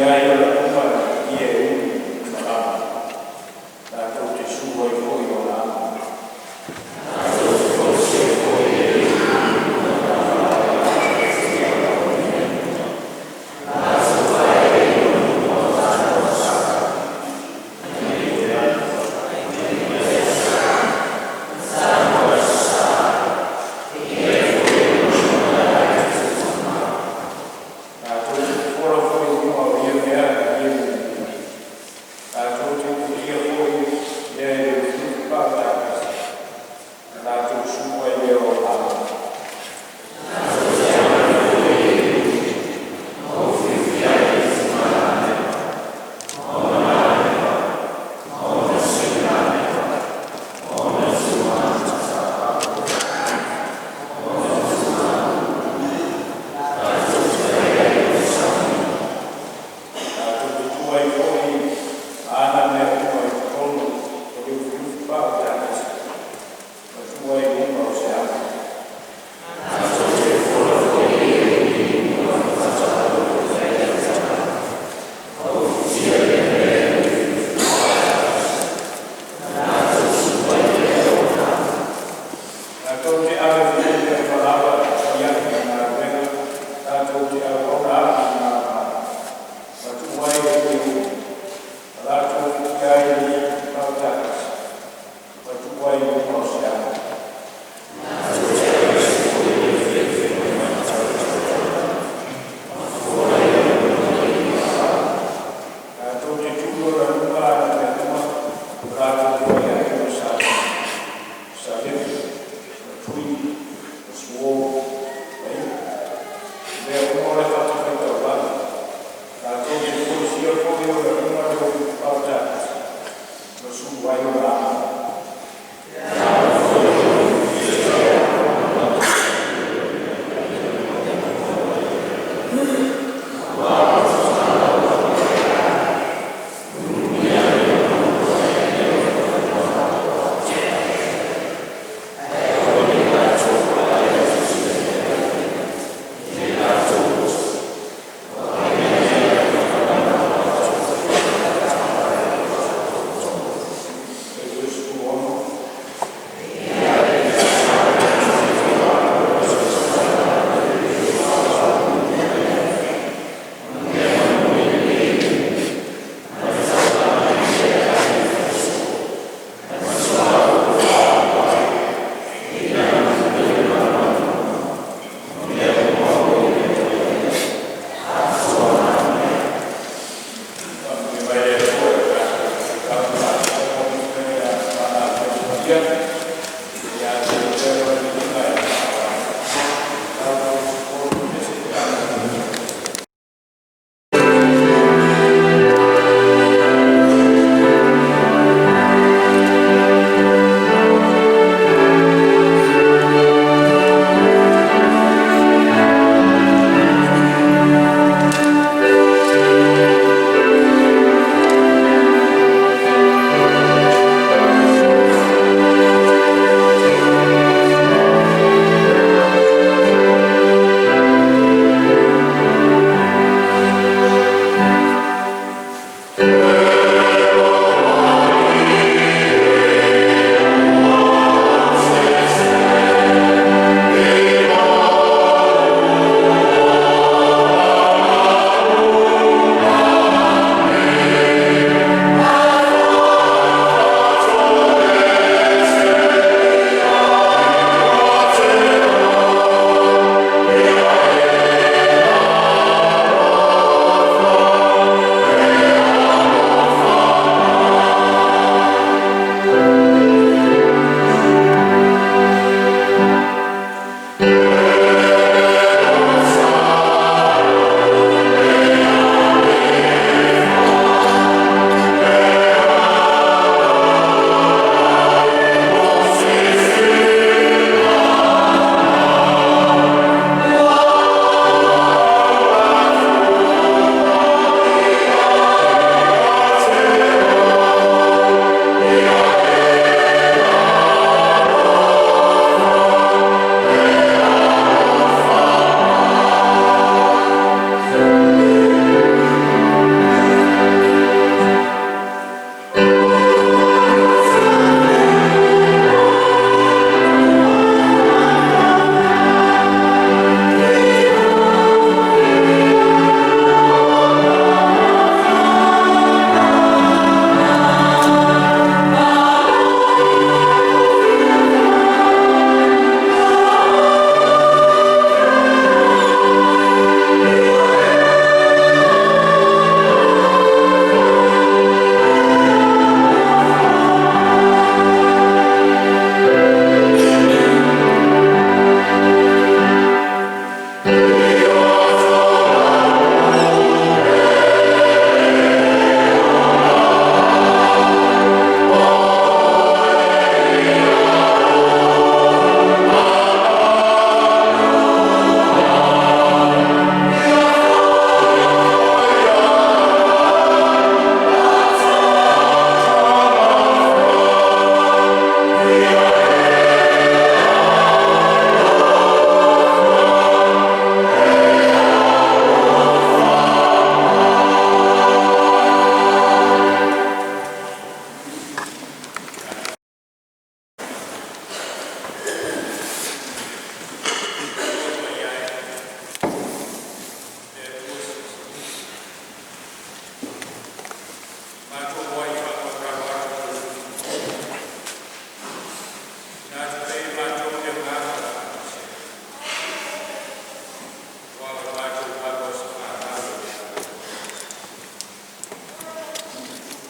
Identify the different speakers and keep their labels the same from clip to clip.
Speaker 1: Ai o le Ai foi a ana mea uma i totonu o le ufiufi faautagia ma tuu ai i luga o se ama. Tatou te ave foi le taufalava e fai ai le galuega tatou te auauna atu i manava, ma tuu ai le liu ma latou fikia ai le ufiufi faautagia ma tuu ai i luga o se ama. Tatou te tuli ona luma ana mea uma ua latou fai ai ma Samoa, o salefu ma tui ma suo ma i'a, o mea uma o le fatafaitaulaga. Tatou te folasia foi ona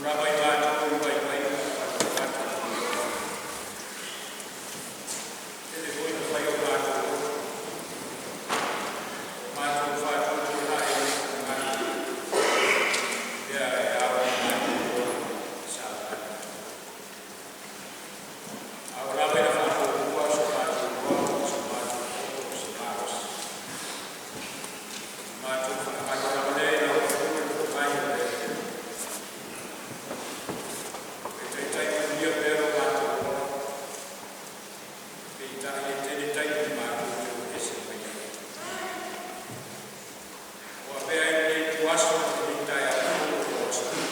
Speaker 1: Tulaga i matou i vaivaiga ma faatupatu tele foi na fai o matou loto, o matou faatuatuanai lou finagalo i mea e ao ona matou ola ma savali ai. A oo lava ina faatonua so matou igoa ma so matou poto ma se malosi, ona matou faagalo lava lea i lau Afioga i le pogai o le Atua. E taitai manuia pea lo matou ola, peitai e tele taimi matou te o ese mai ai. Ua avea ai lenei ituaso ma lenei taeao fou o le Aso e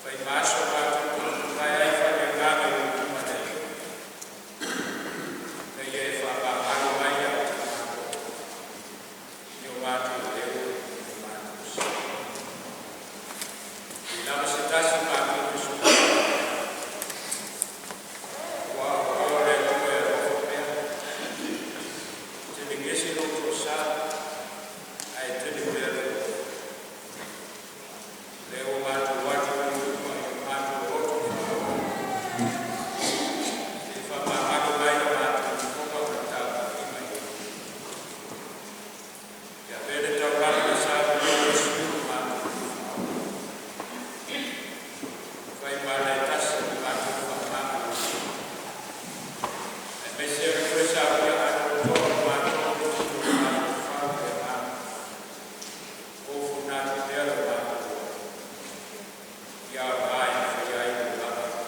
Speaker 1: fai ma aso matou te tuvae ai faaleagaga i lou lima le Atua, ina ia e faamagalo mai ia te matou i o matou leo ma o matou sa. E leai lava se tasi matou te soifua ai, aua o Oe o le Atua e alofa pea, e telegese lou toasa ae tele pea lou alofa. O lea ua matou o atu ai i luma i o matou loto faaaoaoga, se i faamagalo mai la matou fofoga ma le tapuaiga i ou luma. E avea le taulaga na sa luia e Iesu ma matou faaola, e fai ma ala e tasi na matou faamagaloina, aemaise o le toe saoia atoatoa o matou i le tino na mafaufau i le agaga, ofuna atu pea lo matou ola, ia aoga e mafai ai ona lava le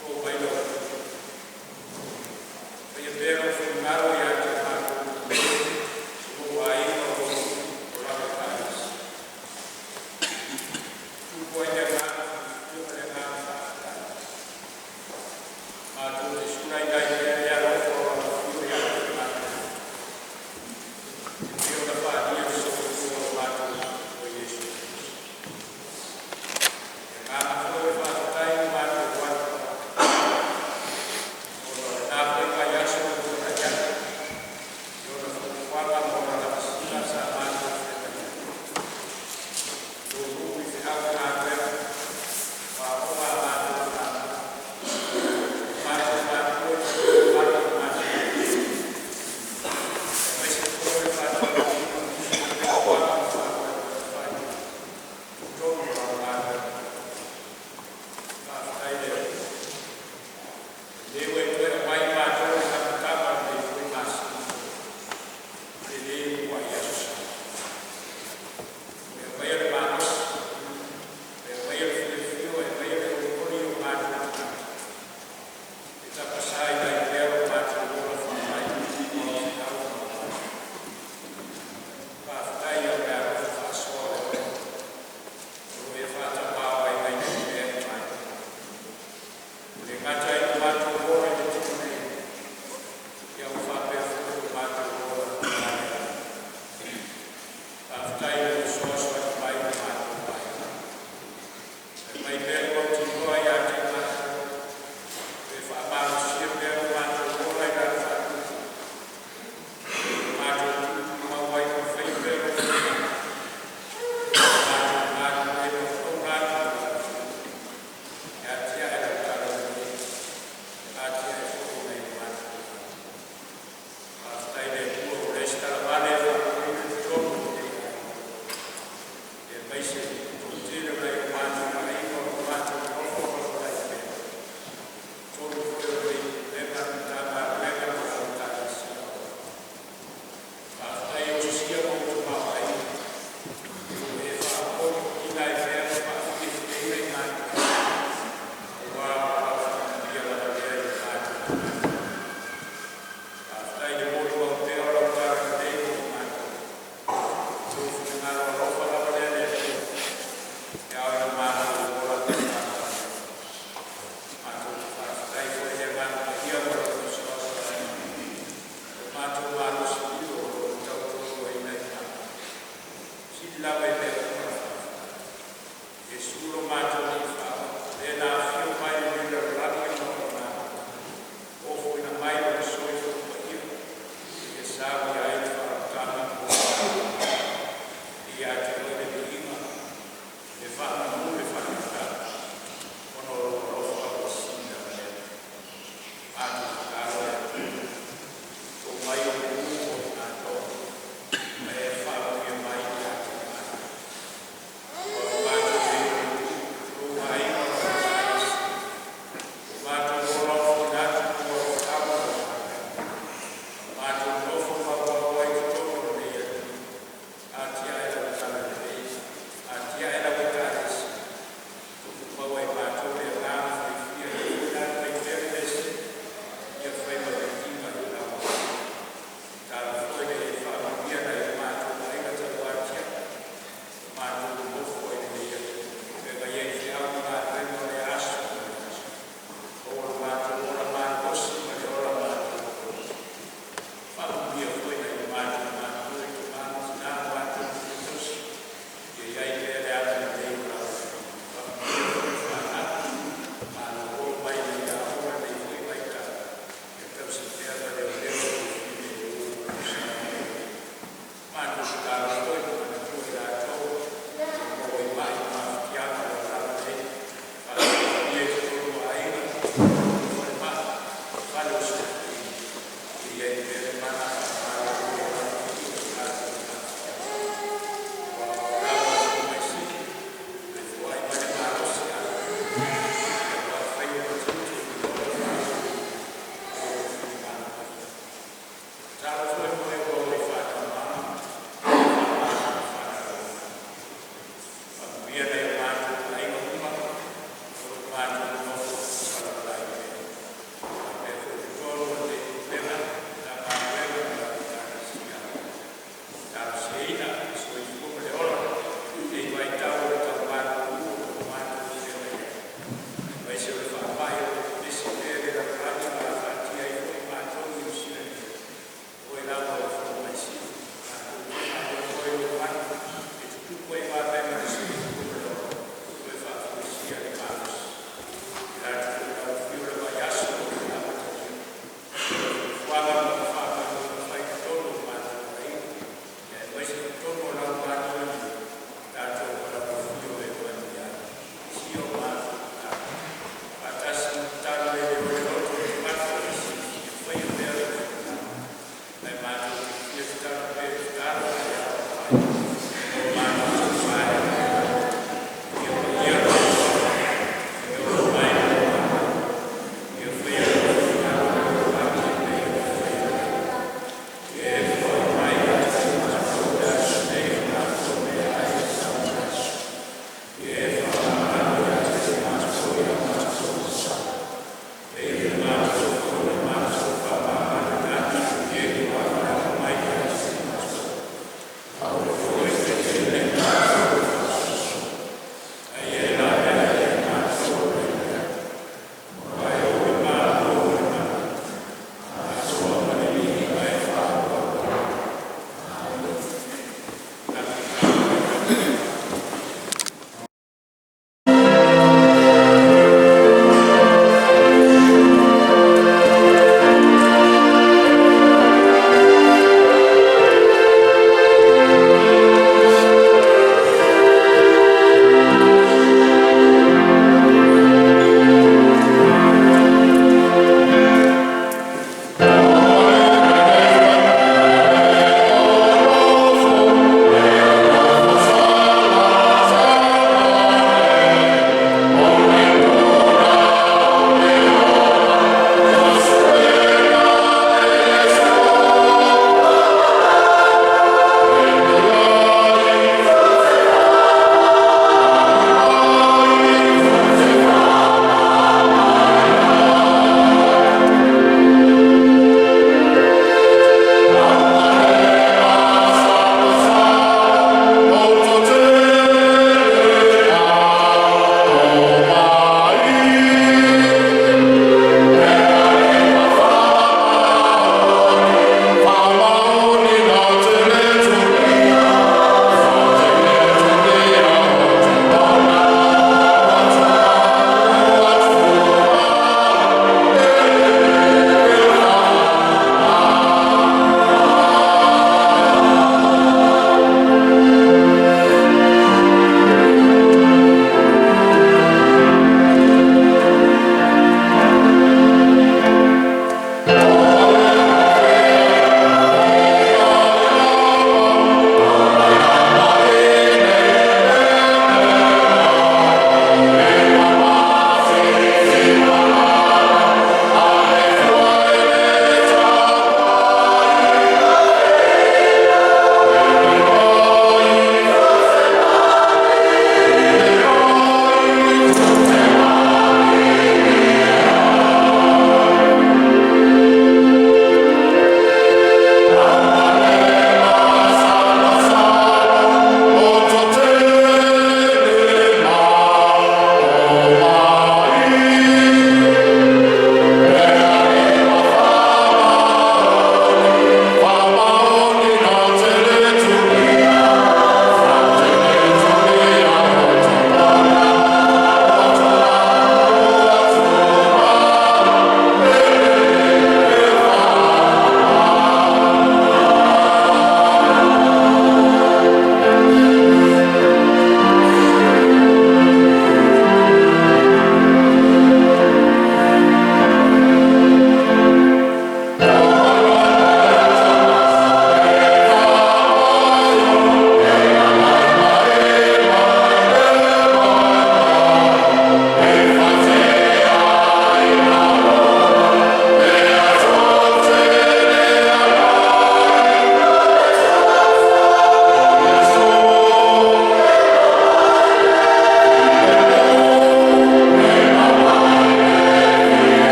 Speaker 1: To mai lau Afioga, faia pea lou finagalo ia te matou o lou aiga o lo lau Ekalesia. E tupu ai le agaga fiafia ma le agaga faafetai, matou te sulaina ai pea le alofa o lau afio ia te matou, e pei ona faaalia i le soifua o lo matou Atua Iesu Keriso. O le agaga foi o le faafetai ua matou atu ai, ona o lena foi vaiaso ua tuanai atu, i ona fuafuaga ma ona lavasiga sa matou feagai ai, i lou nuu i feau ma galuega, o aoga a matou fanau, o matou matua i totonu o alo ma matua, aemaise foi o le faatinoina o nisi o fuafuaga ma faamoemoe fai i totonu o lau galuega paia. Faafetai le Atua, o lenei ua e toe auai matou i le amataga o lenei foi masina fou i lenei uluai aso Samoa. Toe aumaia le malosi, toe aumaia le fiafia, aumaia le olioli i o matou tagata e tapasaina ai pea lo matou ola faamai ma lau feau ma lau galuega. Faafetai i lau meaalofa faasoa o le alofa o lo o e faatamaoaigaina ai pea i matou. Ua le gata i lo matou ola i le tino nei, ia ua faapea foi lo matou ola faaleagaga. Faafetai i lou fesoasoani mai i lo matou aiga. E aumai pea le mautinoa ia te matou, e faamalosia pea lo matou ola i lana faatuatua, ina ia matou tuutumau ai ma faia pea lou finagalo, ina ia matou galulue ma auauna atu i lau Afioga, e atiae lau talalelei, atiae foi nai o matou aiga. Faafetai i le Atua ua resitala vale e faaupuina i totonu o lenei aiga, aemaise le toatele o nai o matou aiga o lo o matou nonofo ma feolai pea, i totonu foi o lenei Pulega ma Matagaluega ma lau Ekalesia. Faafetai e osisia lou tamaoaiga ua e faapolipolina ai pea ma faafiafiaina i matou, aua o lau faamanuia lava lea i o matou tagata. Faafetai le molimau pea o lau talalelei mo i matou. O lou finagalo alofa lava lea le Atua e ao ina matou ola ma le faamoemoe. Matou te faafetai foi i le Agaga Paia mo lona fesoasoani i lo matou malosi io o lo o tautuatuaina i matou. Sili lava i mea uma ona faafetai, Iesu lo matou Alii Faaola, le na afio mai i lenei lalolagi ona o i matou, ofoina mai Lona soifua paia, seia sauia ai le faaolataga mo i matou. E ia te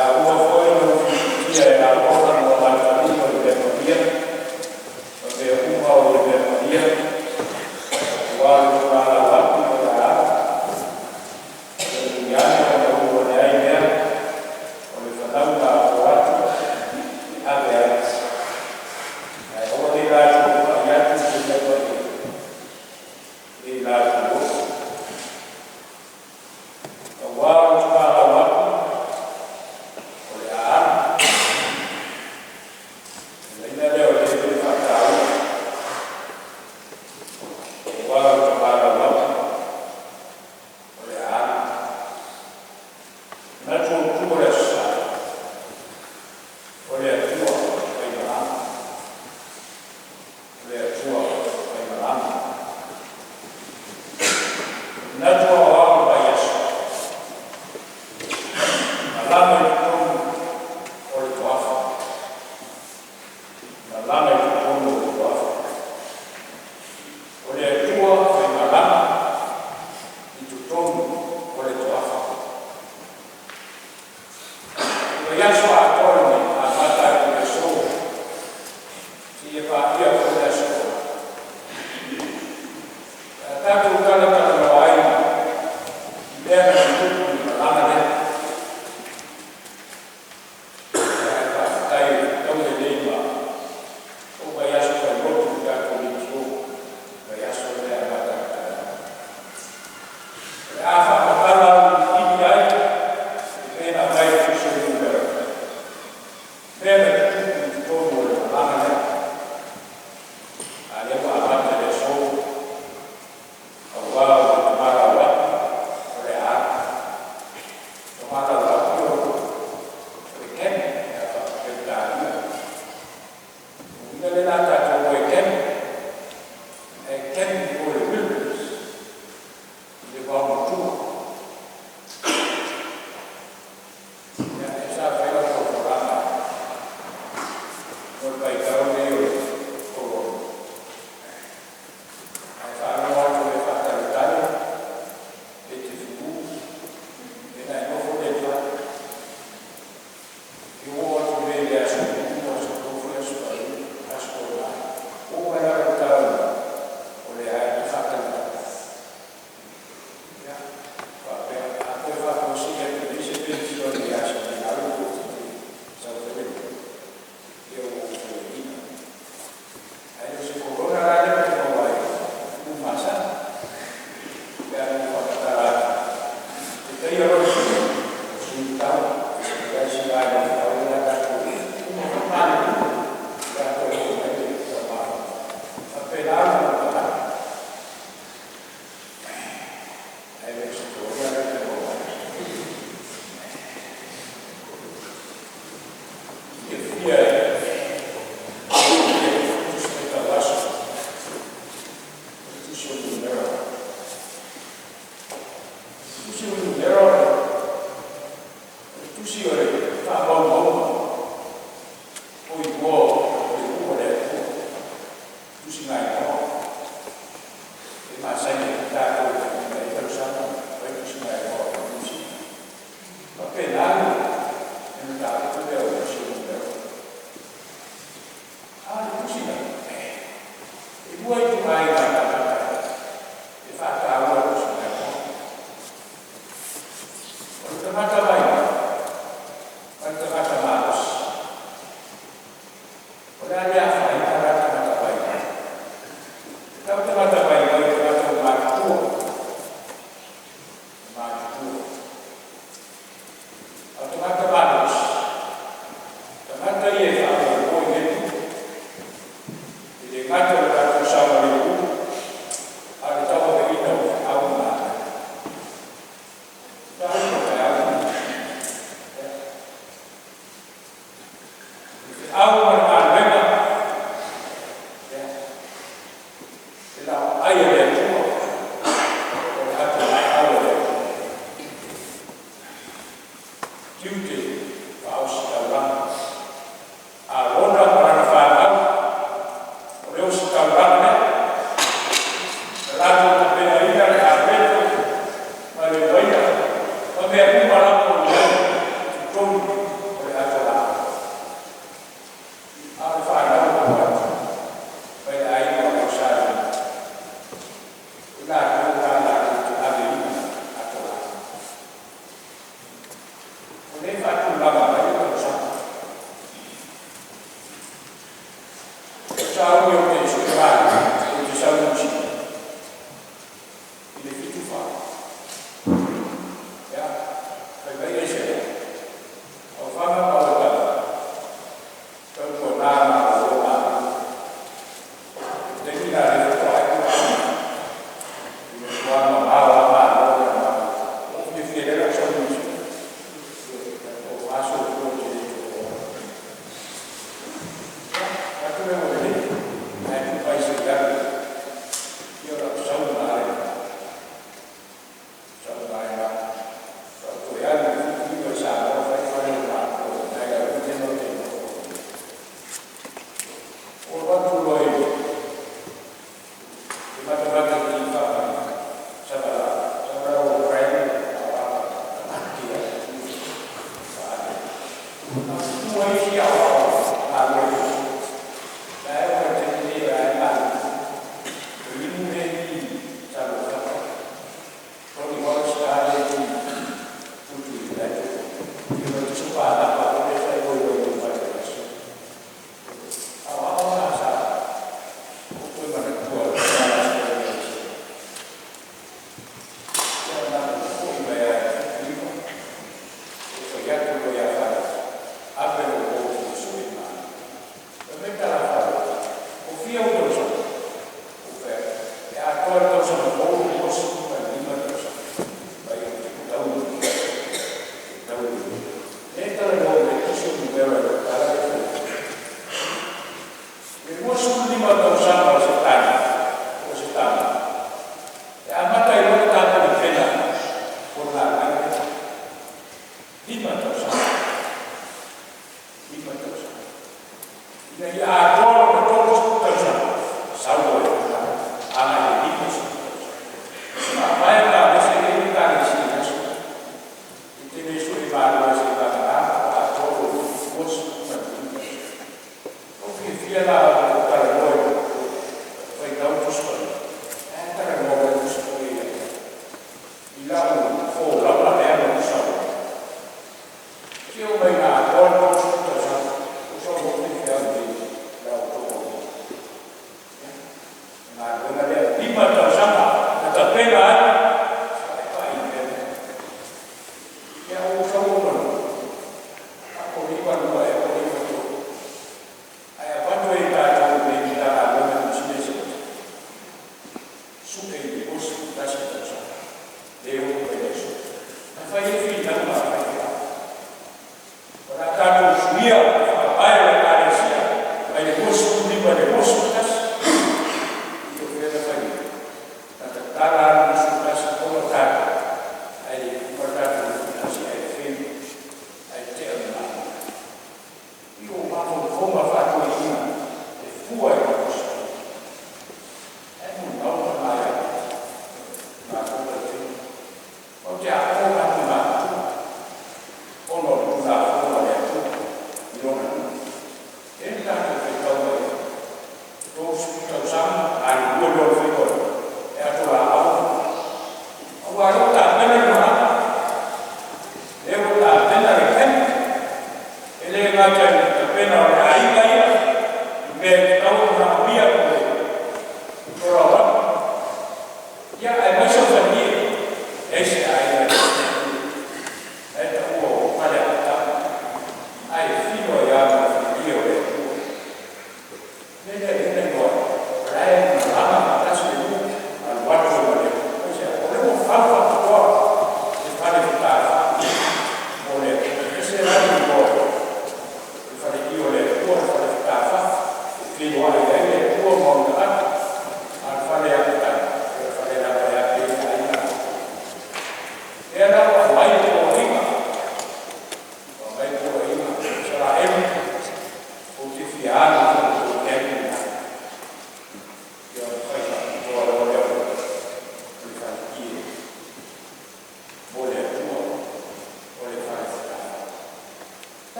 Speaker 1: Le a uma foi ona ou filifilia e Aarona ma lona atalii o le mea paia ma mea uma o le mea paia aua le togalau atu ma le aao, ia ui ane ona ua leai lea o le fanauga a Koati e ave ai, ae aua nei latou pai atu i se mea paia i latou loto, auā o le togalau atu o le aano. O le laina lea o lea e fia faataua, auā o le togalau atu o le aano. Manatu Autu o le Aso Sa, o le Atua faimalaga, o le Atua faimalaga. Manatu Aoao o le vaiaso, malaga i totonu o le toafa, malaga i totonu o le toafa. O le Atua faimalaga i totonu o le toafa. O le vaiaso atoa lenei, amata atu i le aso seia paia foi le aso Fono. O le a tatou talatalanoa ai i mea na tutupu i le malaga lea. Ae faafetai e fetaui lelei ma lou vaiaso fai-lotu i le tatou leitio, vaiaso lea e amata atu taeao. O le a faamatala auiliili ai e pei ona aumai i le Tusi o Numera, mea na tutupu i totonu o le malaga lea. A lea ua amata i le aso, auā o le togalau atu o le aano. Togalau atu o le camel e faa-Peretania. O uiga lea la tatou o e camel, e camel i le wilderness, i le vaomatua. Ia, e sa fai lau folafolaga mo le vaitau lenei o le corona. Ae faalogo atu i le faatalitali e te flu, ona e nofo lea i le fale. E oo atu lea i le aso 2, aso 3, aso 4, aso 8, oo mai lava i le tau o le a e faatalitali. Ia, faapea, a toe faafuasei atu nei se penisione ia Savealu po o Saufele, ia ua ou faiaina. Ae le o se corona la lea ou te maua ai, o flu masani. Pe a ou faamatala atu, e taia loa le sui, sui le tau, e leai se vaega o feau la tatou uma foi maliliu, pe a toe oo mai le taumafa. Faapena le faamatalaga. Ae le o se corona lea ou te maua ai. Fiafia e Tusi Faitau Aso, o le Tusi o Numera. Tusi o Numera o le tusi o le faamaumauga o igoa o le nuu o le Atua, tusi gaegoa. E masani ai tatou i tausaga fai tusi gaegoa o Niu Sila. Faapena le mataupu lea o le Tusi o Numera. A o le tusi la, e lua ituaiga tagata e faataua le tusi gaegoa. O le tagata vaivai ma le tagata malosi. O le a le afaina la tagata vaivai. E tau tagata vaivai o tagata ua matutua. Matutua. A o tagata malosi, tagata ia e faamoemoe i le Atua. E le gata o le latou saogalemu, a o le tauaveina o feau ma galuega. Taua o taeao lenei. Le feau ma le galuega, ia, le lapaai a le Atua, o le atomaau a le Atua. Tiute faaositaulaga. Arona ma lana fanau, o le ositaulaga lea. Na latou tapenaina le apeto ma le uaina, ma mea uma lava o i ai i totonu. Ua isi aoao galuega. La e ua taimi nei o la e galulue. O limu lea e i Saluafata, Tony Wallace lea e i Tutuila la e totogi. Tusa palapa foi lea sa i o i le aso. Aoao na sa ou toe manatua i le aso ia na matou foi mai lava i le 79, ou fai atu loa ia Faleata, ave lou uo e fia sue le Malo. Fai mai tarafale, ua fia ou tausaga? Ou fai atu, e atoa i le tausaga fou le 25 tausaga mai ou te tau i le lea e talanoa mai ai nisi o numera i lau tala lea e fai atu. I le 25 tausaga o se tane po o se tama, e amata ai loa ona tapenapena mo le galuega lea. 5 tausaga, 5 tausaga, ina ia atoa lona 30 tausaga, sau loa e agai i le 50 tausaga. Faavae la se i ai Ekalesia i aso ia, e te le suemalo seiavagana ua atoa lou 25 tausaga. Lou fiafia la ina ua ou talanoa i lou faitau le Tusi Paia, la e talanoa mai le Tusi Paia ia te au i lau folauga lea na ou sau ai, seia oo mai ina atoa le 30 tausaga, ou sau loa ou faifeau i la outou auauna. Ia, o le galuega lea, e 5 tausaga na tapena ai, paepae i le mea lea. Ia ae ua ou sau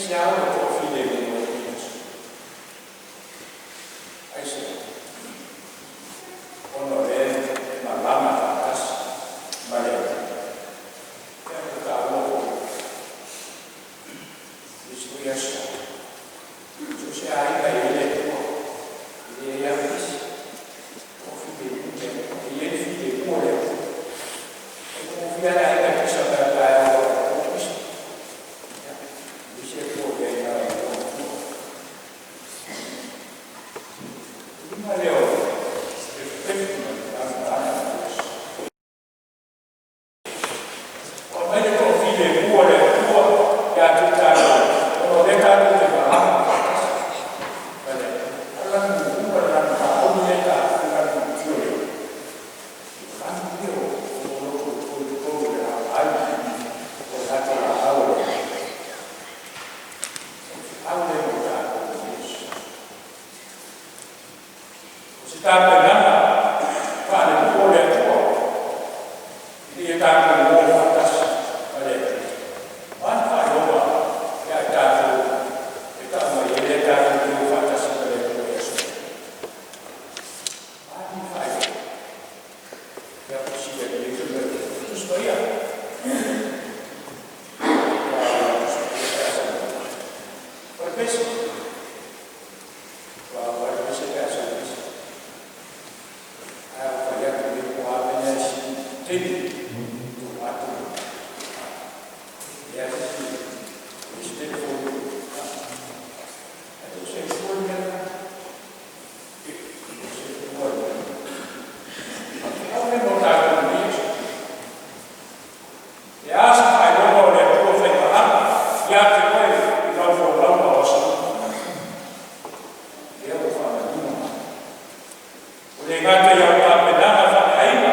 Speaker 1: Aisea ua toafilemu ai lenei aso? Aisea? Ona o lea e malama faatasi ma le Atua. Ia ua taua foi i nisi foi aso, so o se aiga e i ai le Atua, e leai lava pisi, toafilemu le aiga, e i ai le filemu o le Atua. E faigofie lava le aiga e pisa mai lava i le taeao ua pisa. Ia, e leai se Atua o i ai i le loomatua. O le uiga lea o le efuefu ma le anoano o le aso. Ua aumai le toafilemu o le Atua ia te i tatou, ona o lea tatou te malama faatasi ma le Atua. A o le lanu mumu ma le lanu faaoni lea e lanu tioleo, o lanu ia o loloto i totonu o le aai o le ata lāau a le Atua. O le feau lea mo tatou i lenei aso. O se tapenaga faalenuu a le Atua ina ia tatou o faatasi ma le Atua. O a ni faailoga ia i tatou e tau mai ai lea tatou te o faatasi ma le Atua i aso uma? O a ni faailoga? Ia ua silafia foi le Tusi Paia. Tusi Paia pe a sau. O le pese, ua le pese pe a sau i le pese. Ae a ou fai atu nei po o a mea na e sili i le taimi, ua atu leai se isi, leai se telefoni. Ae le o se fua le mea lena. E le o se fua le mea lena. A o le feau lea mo tatou i lenei aso. E a se faailoga o le Atua faimalama ia te oe i lau folauga o aso uma? Lea ua faamanino mai. Ua le gata i au tapenaga faaleaiga,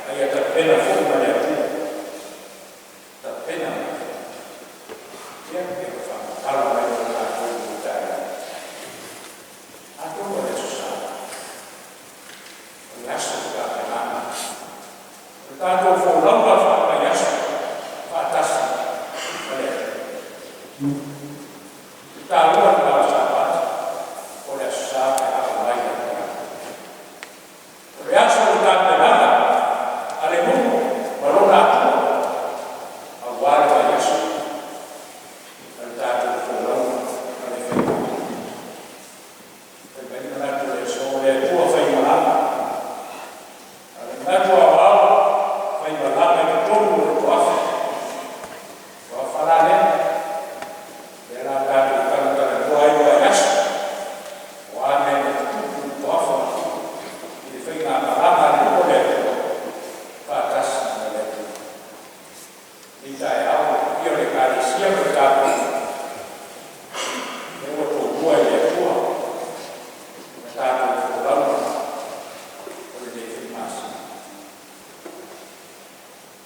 Speaker 1: a ia tapena foi ma le Atua. Tapena ma le Atua. Ia, e faamatala mai mo tatou i lenei taeao. Atonu o le Aso Sa, o le aso o tapenaga, o le tatou folauga faalevaiaso faatasi ma le Atua. I le taua le va o Sapati, o le Aso Sa pe a oo mai le afiafi. O le aso o le tapenaga a le nuu ma lona Atua, aua le vaiaso ma le tatou folauga ma le faimalama. Fai mai le manatu o le aso, o le Atua faimalama. A o le manatu aoao, faimalama i totonu o le toafa. Toafa la lea, lea la tatou talatalanoa ai i vaiaso, o a mea na tutupu i le toafa i le faigamalaga a le nuu o le Atua, faatasi ma le Atua. Lenei taeao, le paia o le Ekalesia ma le tapuaiga, lea ua tomua e le Atua le tatou folauga o lenei foi masina.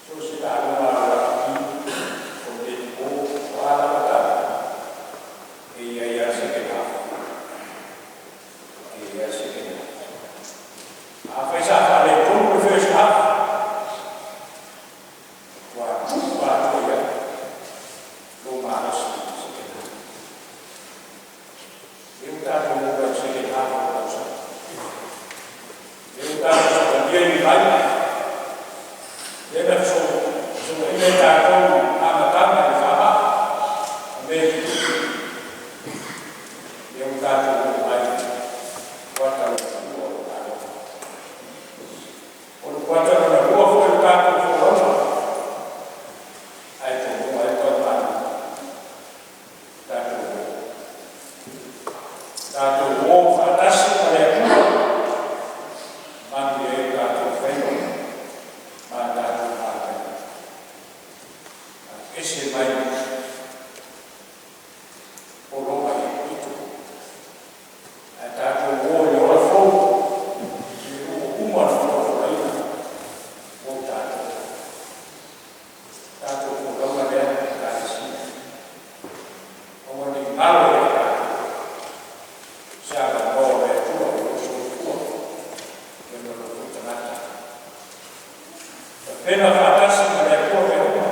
Speaker 1: So o se taaloga a le rakapi po o le netball, o a lava taaloga, e i ai lava le second half. E i ai lava le second half. Afai sa faaletonu le first half, ua tuu atoa i ai lou malosi i le second half. Lea ua tatou oo mai i le second half o le tausaga. Lea ua tatou savalia i Iulai, lea na fesooaiga ai tatou i le amataga i le faamai ma mea e tutupu. Lea ua tatou oo mai i le kuata lona lua o le taaloga. O le kuata lona lua foi o le tatou folauga, ae tomua ai le taumanu. Tatou o. Tatou o faatasi ma le Atua, manuia ai o tatou faiva ma a tatou galuega. Ese mai pologa i Epito, ae tatou o i le ola fou, i le umuuma o le folafolaina mo tatou. Tatou folauga lea Ekalesia. Aua ne i galo ia i tatou se avanoa o le Atua o lou soifua ma lou foi tagata. Tapena faatasi ma le Atua mea uma.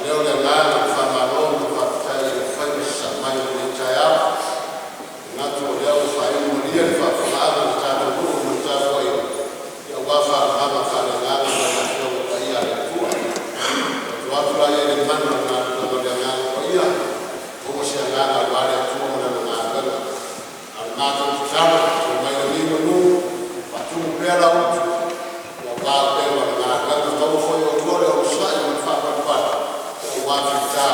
Speaker 2: Faaleo le agaga o le faamalo ma le faafetai i le faiva sasaa mai i lenei taeao. E manatu o lea ua faaiumalie le faafofogaaga a le tatou atunuu ma le tapuaiga aua faamahaga faaleagaga mai le Afioaga Paia a le Atua. Ua atu atu laia i le mana o le Agaga Paia, maua se agaga aua le Atua ma Lana galuega. A o le matou tatalo, ia tumau i lagi manu, faatumu pea lau utu aua upega o le galuega. Maua foi e outou le onosai ma le faapalepale aua fita